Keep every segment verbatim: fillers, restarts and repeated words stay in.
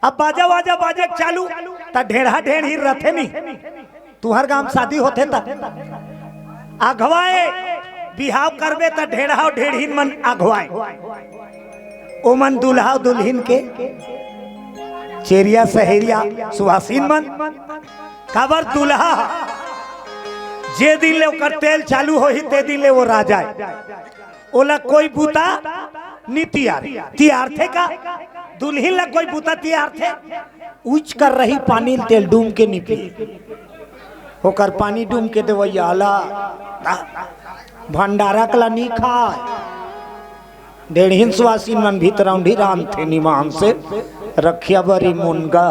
अब बाजा वाजा बाजे के चालू, त ढेढ़ा ढेढ़ी रथे नी। तुहर गांव शादी होथे त अघवाए, बिहाव करबे त ढेढ़ा अउ ढेढ़ीन मन अघवाए। ओमन दूल्हा दुल्हिन के चेरिया सहेरिया सुहासिन मन। काबर दूल्हा जे दिन ले ओकर तेल चालू होही ते दिन ले वो राजा ए। ओला कोई बूता नी तियार तियारथे का? दुल्हिन ला कोई बूता तियारथे? उच कर रही पानी ल तेल डूम के नी पिए। ओकर पानी डूम के देवैया ला भंडारा कला नी खाए। ढेढ़ीन सुवासिन मन भीतरौंढी रांधथे निमान से रखिया बरी मुनगा।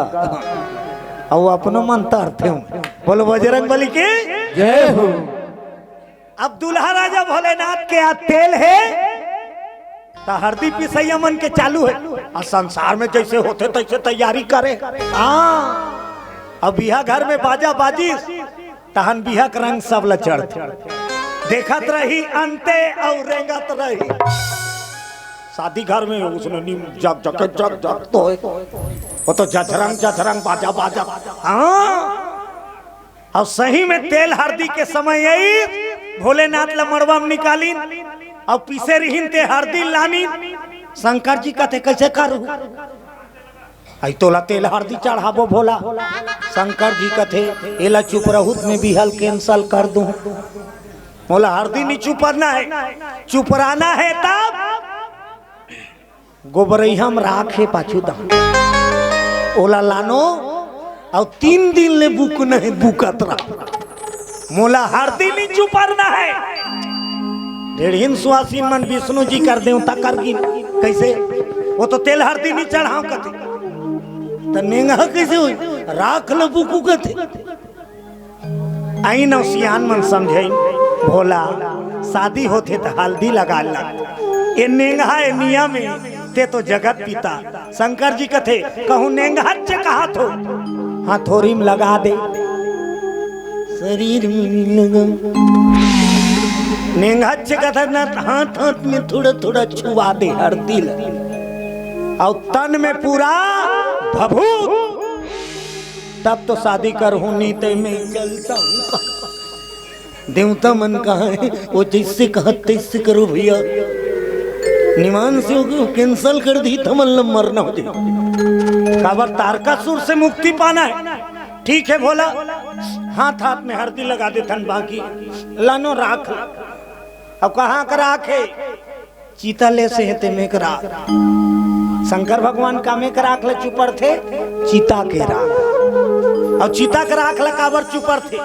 अउ अपनो मन तरथे। बोलो बजरंग बली के। जय हो। अब दूल्हा राजा भोलेनाथ के आज तेल हे त हरदी पिसैया मन के चालू हे। आ संसार में जैसे होथे तैसे तैयारी करे। हाँ, अब बिहा घर में बाजा बाजिस तहन बिहा के रंग सब ल चढ़थे। देखत रही अंते अउ रेंगत रही। शादी घर में उसने नीम जग जग जग जग तो हे। वो तो जझरंग जझरंग बाजा बाजा। हाँ, अब सही में तेल हरदी के समय आई। भोलेनाथ ला मड़वा में निकालिन, अब पीसे रिहिन ते हरदी लानिन। शंकर जी कथे कैसे करू? आई तोला तेल हरदी चढ़ाबो भोला। शंकर जी कथे एला चुप रहूत में बिहल कैंसल कर दूं। मोला हरदी नी चुपरना हे, चुपराना हे तब गोबरैया म राख हे पाछू दान, ओला लानो। अउ तीन दिन ले बुक नहीं बुकत रहा। मोला हरदी नी चुपरना हे। ढेढ़ीन सुवासिन मन विष्णु जी कर देवता कर गिन। कैसे? वो तो तेल हरदी नी चढ़ाव कथे। त नेंगहा कैसे होई? राख ल बुकू कथे। अइन अउ सियान मन समझे, भोला, शादी होथे त हल्दी लगा ला। ए नेंगहा ए नियम ए, ते तो जगत पिता। शंकर जी कथे कहूं नेंगहच कहा थो। हाँ थोरी में लगा दे। शरीर में लगा। नेंगहच कथा ना हाथ हाथ में थोड़ा थोड़ा छुआ दे हरदी ला। अउ तन में पूरा भभूत। तब तो शादी करहूं नी ते मैं जलता हूं। देवता मन कहा है वो जैसे कहा तैसे करो भैया। निमान से हो कैंसल कर दी थमन ल मरना हो जाए। काबर तारकासुर से मुक्ति पाना है। ठीक है भोला। हाथ हाथ में हरदी लगा दे थन बाकी लानो राख। अब कहां का राख है? चिता ले से हे ते में के राख। शंकर भगवान का में के राख ले चुपरथे? चिता के राख। अउ चिता के राख ले काबर चुपरथे?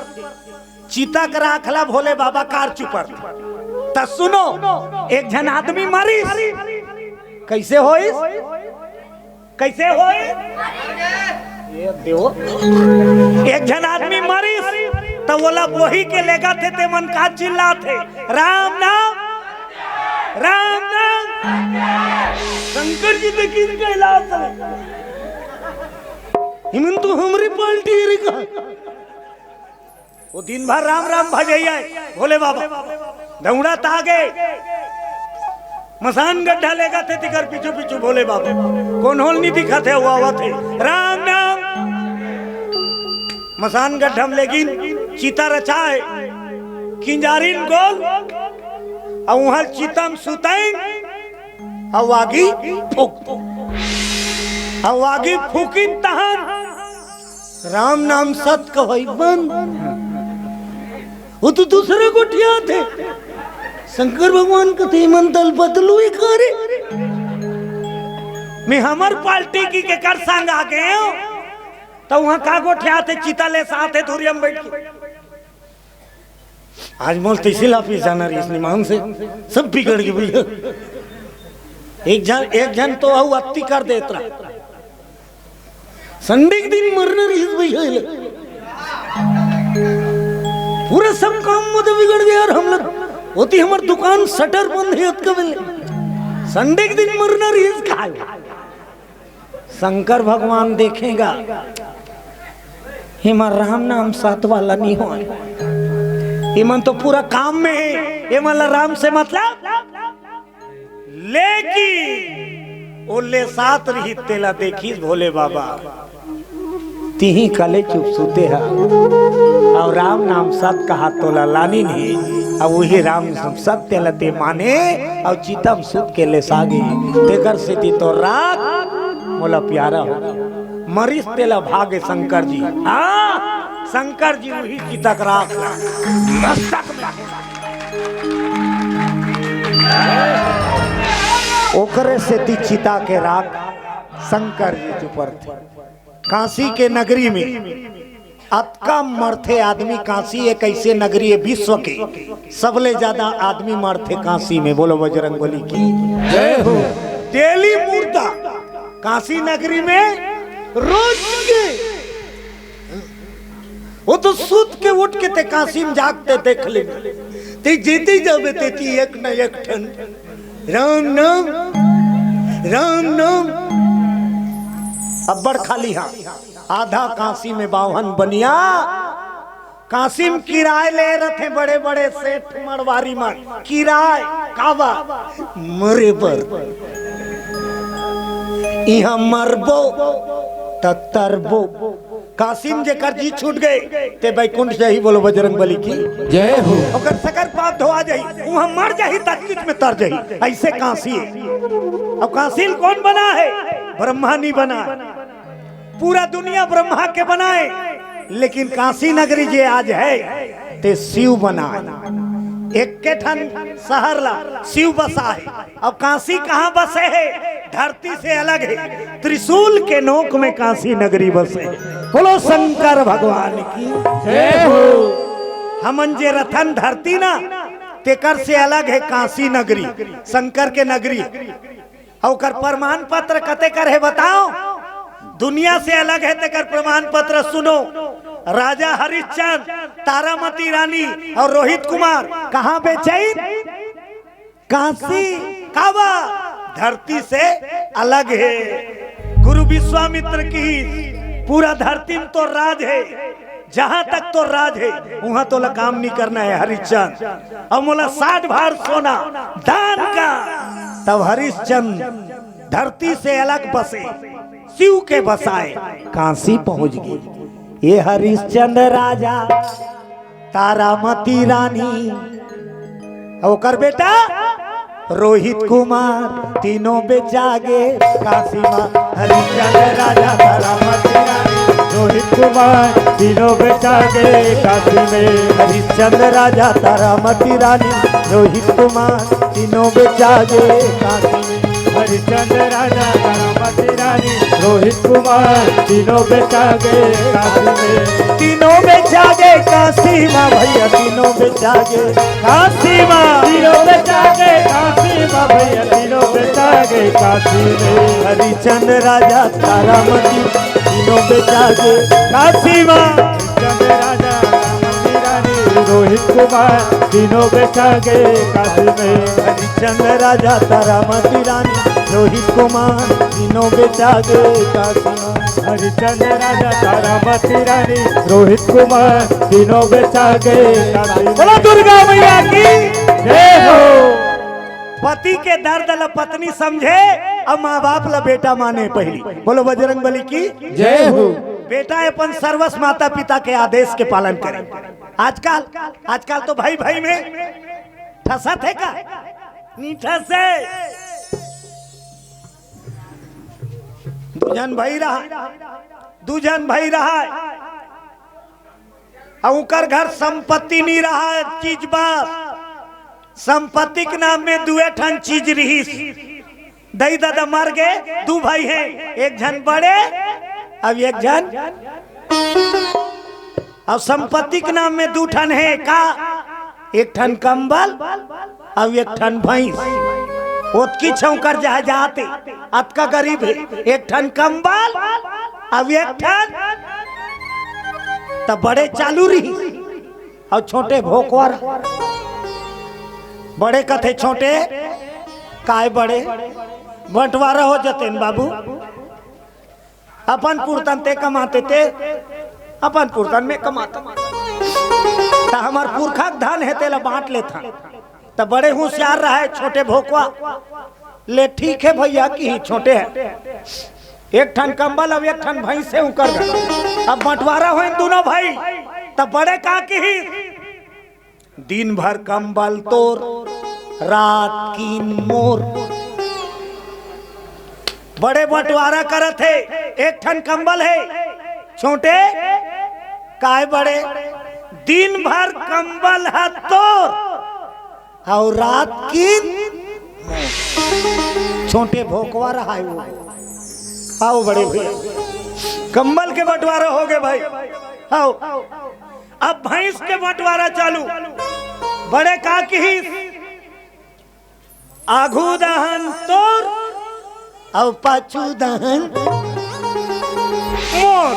चिता के राख ले भोले बाबा कार चुपरथे। त सुनो, एक झन आदमी मरिस, कैसे होइस? कैसे होई? ये देवो। एक झन आदमी मरिस त ओला बोही के लेगथे ते मन का चिल्लाथे, राम नाम, राम नाम। शंकर जी देखिन कैलाश में। हिमन तो हमरी पार्टी रे का। वो दिन भर राम राम भजैया है भोले बाबा। दौड़ा तागे मसान गड्ढा लेगथे तिकर पीछू पीछू भोले बाबा। कोन होल नी दिखत हे, वो आवत हे। राम नाम। मसान गड्ढा में लेगिन चिता रचाए, किंजारिन गोल, अउ उहाँ चिता में सुताइन, अउ आगी फूक, अउ आगी फूकिन तहन राम नाम सत कहई बंद। वो तो दूसरे गोठियाथे। शंकर भगवान कथे मन दल बदलू ही करे। मैं हमर पार्टी की के कर संग आ गए हो, तो वहां का गोठियाथे? चिता ले साथे धुरिया में बैठ के। आज मोल तैसे लाफी जाना रही इस निमान से, सब बिगड़ गए भैया। एक जन, एक जन तो अउ अत्ती कर देत रहा। संडे के दिन मरना रहिस भैया, एला। पूरा सब काम मतलब बिगड़ गया यार। हम लोग होती, हमर दुकान शटर बंद है, अतका बेले संडे के दिन मरना रहिस का? शंकर भगवान देखेगा, एमा राम नाम साथ वाला नहीं हो, एमन तो पूरा काम में है, एमन ला राम से मतलब। लेकिन ओ लेसात रहिस तेला देखिस भोले बाबा। तिही कले चुप सुते हा। अउ राम नाम सत कहा तोला लानिन हे। अउ उही राम नाम सत्य ल ते माने अउ चिता म सुत के लेसा गे। तेकर सेती तोर राख मोला प्यारा हो। मरिस तेला भागे शंकर जी। हाँ, शंकर जी उही चिता के राख ला मस्तक में। ओकरे सेती चिता के राख शंकर जी चुपरथे। काशी के नगरी में अतका मरथे आदमी। काशी एक ऐसे नगरी हे विश्व के सबले ज्यादा आदमी मरथे काशी में। बोलो बजरंग बली की जय हो। डेली मुर्दा काशी नगरी में रोज के। वो तो सुत के उठ के ते काशी में जाके ते देख ले। ते जेती जाबे तेती एक न एक ठन राम नाम, राम नाम। अब्बड़ खाली हा। आधा काशी में बावन बनिया। काशी में किराए ले रथे बड़े बड़े सेठ मड़वारी मन। किराए काबर? मरे बर। इहाँ मरबो त तरबो। काशी में जेकर जी छूट गे ते बैकुंठ जाही। बोलो बजरंग बली की जय हो। ओकर सगर पाप धोआ जाही। उहाँ मर जाही त अतकीच में तर जाही। ऐसे काशी हे। अब काशी ल कोन बना हे? ब्रह्मा नी बना हे। पूरा दुनिया ब्रह्मा के बनाए, लेकिन काशी नगरी जे आज हे ते शिव बनाए। एक्के ठन शहर ला शिव बसा हे। अब काशी कहाँ बसे हे? धरती से अलग हे। त्रिशूल के नोक में काशी नगरी बसे हे। बोलो शंकर भगवान की जय हो। हमन जे रथन धरती ना, तेकर से अलग हे काशी नगरी, शंकर के नगरी। अउ ओकर प्रमाण पत्र कते कर हे बताओ? दुनिया से अलग हे तेकर प्रमाण पत्र सुनो। राजा हरिश्चंद्र, तारामती रानी अउ रोहित कुमार कहाँ बेचैन? काशी। काबर? धरती से अलग हे। गुरु विश्वामित्र की पूरा धरती में तोर राज हे, जहाँ तक तोर राज हे, उहाँ तोला काम नी करना हे हरिश्चंद्र। अउ मोला साठ भार सोना दान कर। तब हरिश्चंद्र धरती से अलग बसे, शिव के बसाए काशी पहुँच गे। ये हरिश्चंद्र राजा तारामती रानी, ओकर बेटा रोहित कुमार, तीनों बेचा गे काशी मा। हरिश्चंद्र राजा तारामती रानी, रोहित कुमार, तीनों बेचा गे काशी में। हरिश्चंद्र राजा तारामती रानी, रोहित कुमार, तीनों बेचा गे काशी में। हरिश्चंद्र राजा तारामती रानी, रोहित कुमार, तीनों बेचा गे काशी में। तीनों बेचा गे काशी मा भैया, तीनों बेचा गे काशी मा। तीनों बेचा गे काशी मा भैया, तीनों बेचा गे काशी में। हरिश्चंद्र राजा तारामती, तीनों बेचा गे काशी मा। हरिश्चंद्र राजा तारामती रानी, रोहित कुमार, तीनों बेचा गे काशी में। हरिश्चंद्र राजा तारामती रानी, रोहित कुमार, तीनों बेचा गे काशी में। हरिश्चंद्र राजा तारामती रानी, रोहित कुमार, तीनों बेचा गे काशी में। बोलो दुर्गा मैया की जय हो। पति के दर्द ल पत्नी समझे अउ माँ बाप ल बेटा माने पहिली। बोलो बजरंग बली की जय हो। बेटा अपन सर्वस्व माता पिता के आदेश के पालन करे। आजकल, आजकल तो भाई भाई में ठसत हे का? नी ठसे। दू झन भाई रहा, दू झन भाई रहा, अउ ओकर घर संपत्ति नी रहा, चीज बस। संपत्ति के नाम में दुए ठन चीज रिहिस। दई ददा मर गे, दू भाई हे, एक झन बड़े, अउ एक झन। अउ संपत्ति के नाम में दू ठन हे का? एक ठन कंबल अउ एक ठन भैंस। ओतकी छौंकर जाए जाते, अतका गरीब हे। एक ठन कंबल अउ एक ठन, त बड़े चालू रही। अउ छोटे भोकवा रहा। बड़े कथे छोटे, काय बड़े? बंटवारा हो जतेन बाबू। अपन पुरतन ते कमाते ते, अपन पुरतन में कमाता। त हमर पुरखा के धन हे, तेला बांट लेथन। त बड़े होशियार रहे छोटे भोकवा। ले ठीक हे भइया, किही छोटे ह, एक ठन कंबल अउ एक ठन भइँस हे उंकर घर। अब बंटवारा होइन दूनों भाई, त बड़े का किही, दिन भर कंबल तोर, रात कीन मोर। बड़े बंटवारा करत हे, एक ठन कंबल हे। छोटे, काय बड़े, दिन भर कंबल ह तोर अउ रात कीन मोर। छोटे भोकवा रहाय वो। आओ बड़े भइया, कंबल के बंटवारा होगे भाई। आओ, अब भइँस के बंटवारा चालू। बड़े का किहिस, आघू दहन तोर अउ पाछू दहन मोर।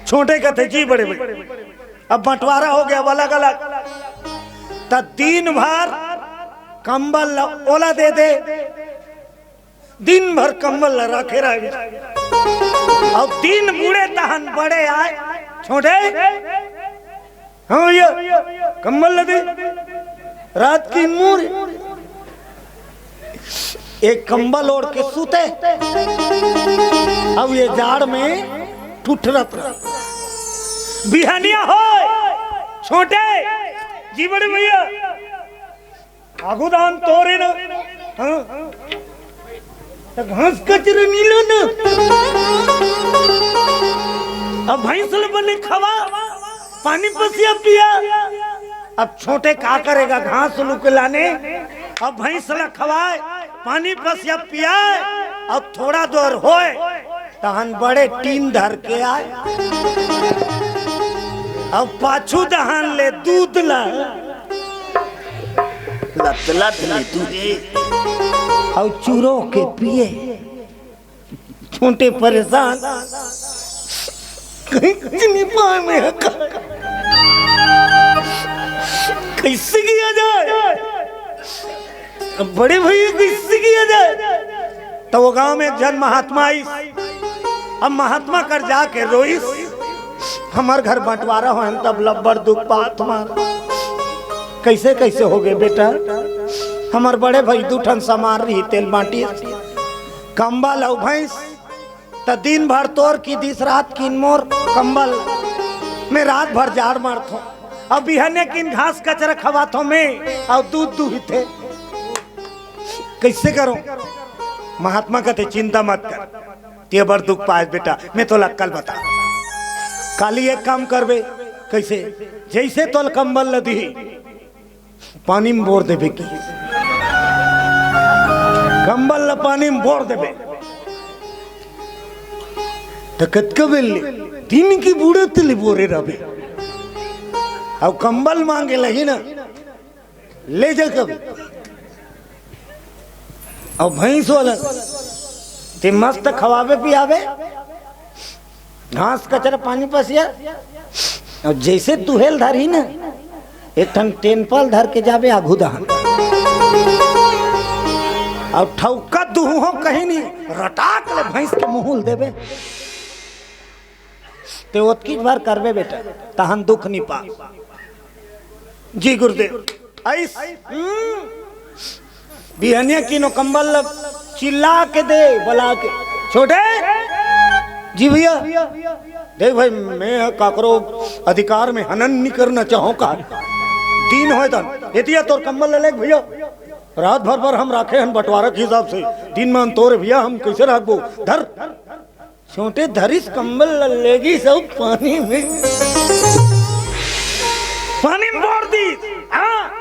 छोटे कथे जी बड़े भइया, अब बंटवारा होगे अलग-अलग, त दिन भर कंबल ल ओला दे दे, दिन भर कंबल ल राखे रहे। अउ दिन बुड़े तहन बड़े आय, छोटे, हाँ भइया, कंबल ल दे, रात कीन मोर। एक कंबल ओढ़ के सूते, अउ ये जाड़ में ठुठरत रहे। बिहनिया होय, छोटे, जी बड़े भइया, आघू दहन तोर हे न, हाँ? त घास कचरा नी ला न। अब भइँस ल बने खवा, पानी पसिया पिया। अब छोटे का करेगा, घास लुके लाने। अब भइँस ल खवाय, पानी पसिया पियाय, अब थोड़ा दूर होय, तहन बड़े टीन धर के आय। अब पाछू दहन ले दूध ल लत लत ले दूहे। अउ चूरो के पिए। छोटे परेशान, कहीं कुछ नहीं पाए मैं का। कैसे किया जाए? अब बड़े भइया, कैसे किया जाए? त वो गांव में एक झन महात्मा आइस। अब महात्मा कर जाके रोइस, हमर घर बंटवारा होय न तब लब्बड़ दुख पात हंव। कैसे कैसे होगे बेटा? हमर बड़े भई दू ठन समान रही, तेल बांटिस, कंबल अउ भइँस। त दिन भर तोर की दिस, रात कीन मोर, कंबल में रात भर जाड़ मारथों। अब बिहने कीन घास कचरा खवाथों मैं, अउ दूध दुहिथे। कैसे करों? महात्मा कथे, चिंता मत कर, तें बड़ दुख पाएस बेटा, मैं तोला अक्कल बता। काली एक काम करबे, कैसे? जैसे तोला कंबल ल दिही, पानी में बोर देबे कि कंबल ल पानी में बोर देबे, त कतका बेर ले? दिन के बुड़त ले बोरे रहबे। अउ कंबल मांगे लगही न, ले जा कभी। अउ भइँस वाला, तें मस्त खवाबे पियाबे, घास कचरा पानी पसिया, अउ जैसे दुहेल धरही न, एक ठन टेम्पल धर के जाबे आघू दहन, अउ ठौका दुहूँ कहीं नहीं, रटाक ले भइँस के मुँह ल देबे। तें ओतकीच भर करबे बेटा, तहन दुख नी पा। जी गुरुदेव। अइस, हम्म। बिहनिया कीन ओ कंबल ल चिल्ला के दे, बला के। छोटे, जी भइया, देख भई, मैं ह काकरो अधिकार में हनन नी करना चाहूँ का। दिन होय तन, एतिया तोर कंबल ल लेग भइया, रात भर बर हम राखे हन बंटवारा के हिसाब से, दिन में तोरे भइया हम कैसे राखबो? धर। छोटे धरिस कंबल ल लेगिस अउ पानी में, पानी में बोर दिस। हाँ।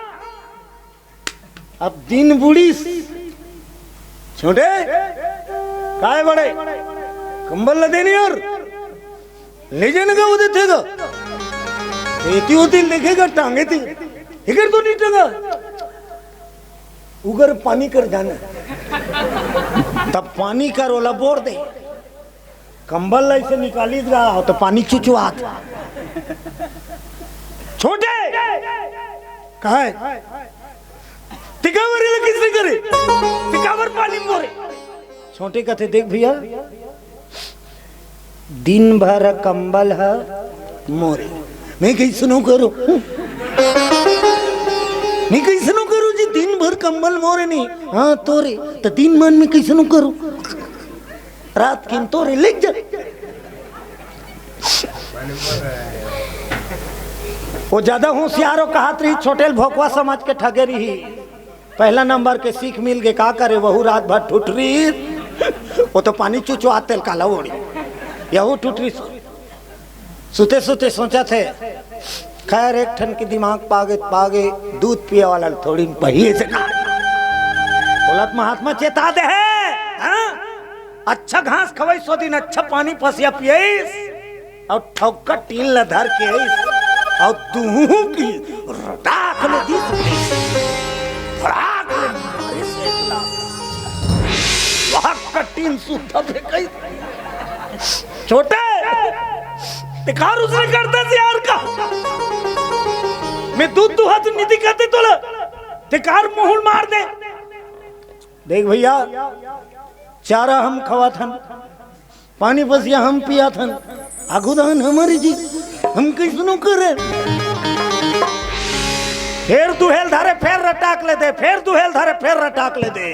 अब दिन बुड़िस। छोटे, काय बड़े? कंबल ल देनी अउ ले जाने का वो देथे गा। एती ओती देखे गा, टांगे थी। इकर तो नहीं टंगा। उगर पानी कर जाना। तब पानी कर ओला बोर दे। कंबल ला ऐसे निकालिस गा, त पानी चुचुआत। छोटे! कहे? तिकावर ले किसने करे? तिकावर पानी मोरे। छोटे कथे, देख भैया, दिन भर कंबल ह मोरे। मैं कइसनो करूं? मैं कइसनो करूं जी, दिन भर कंबल मोरे नहीं, हाँ तोरे, त दिन मन में कैसनो करो, रात किन तोरे लेग जा। वो ज्यादा होशियार हो, कहत रही, छोटे ल भोकवा समझ के ठगे रही। पहला नंबर के सीख मिल गे, का करे, वहू रात भर ठुठरी, वो तो पानी चुचुआ तेल काला ओढ़ी, यहू ठुठरी। सुते सुते सोचथे, खैर, एक ठन के दिमाग पागे पागे, दूध पिए वाला ल थोड़ी पहिए से का। बोलत महात्मा चेता दे है, हाँ? अच्छा घास खवाइस, सो दिन अच्छा पानी पसिया पियइस, अउ ठौका टीन ल धर के अइस, अउ दूहू की रटाक ले दिस, फड़ाक ले मारिस एक लात। वहाँ कटीन सुद्धा फेंकइस। छोटे, ते का रुसरे करते से यार का? मैं दूध दुहत निधि कहते तोला, ते कार मुहुल मार दे। देख भैया, चारा हम खवाथन, पानी पसिया हम पियाथन, आगू दहन हमर जी, हम कैसनो करे। फेर दुहेल धरे, फेर रटाक ले दे, फेर दुहेल धरे, फेर रटाक ले दे।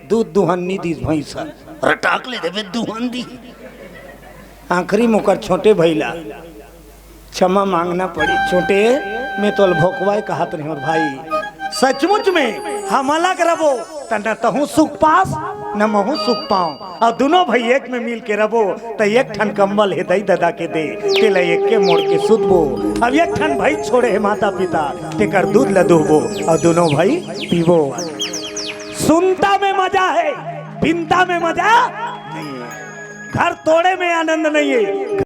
दूध दुहन नी दिस भैंस ह, रटाक ले देबे दुहन दी। आखिरी मोकर छोटे भैला क्षमा मांगना पड़ी। छोटे, मैं तोल भोकवाए कहत नहीं भाई, सचमुच में हम अलग रबो त न तहूँ सुख पास, न महूँ सुख पाऊं, अउ दुनों भाई एक में मिल के रबो त एक ठन कंबल हे दई ददा के दे, तेला एक के मोड़ के सुतबो। अब एक ठन भाई छोड़े हे माता पिता, तेकर दूध ल दुहबो अउ दुनों भाई पीबो। सुनता में मजा है, बिनता में मजा नहीं है। घर तोड़े में आनंद नहीं है,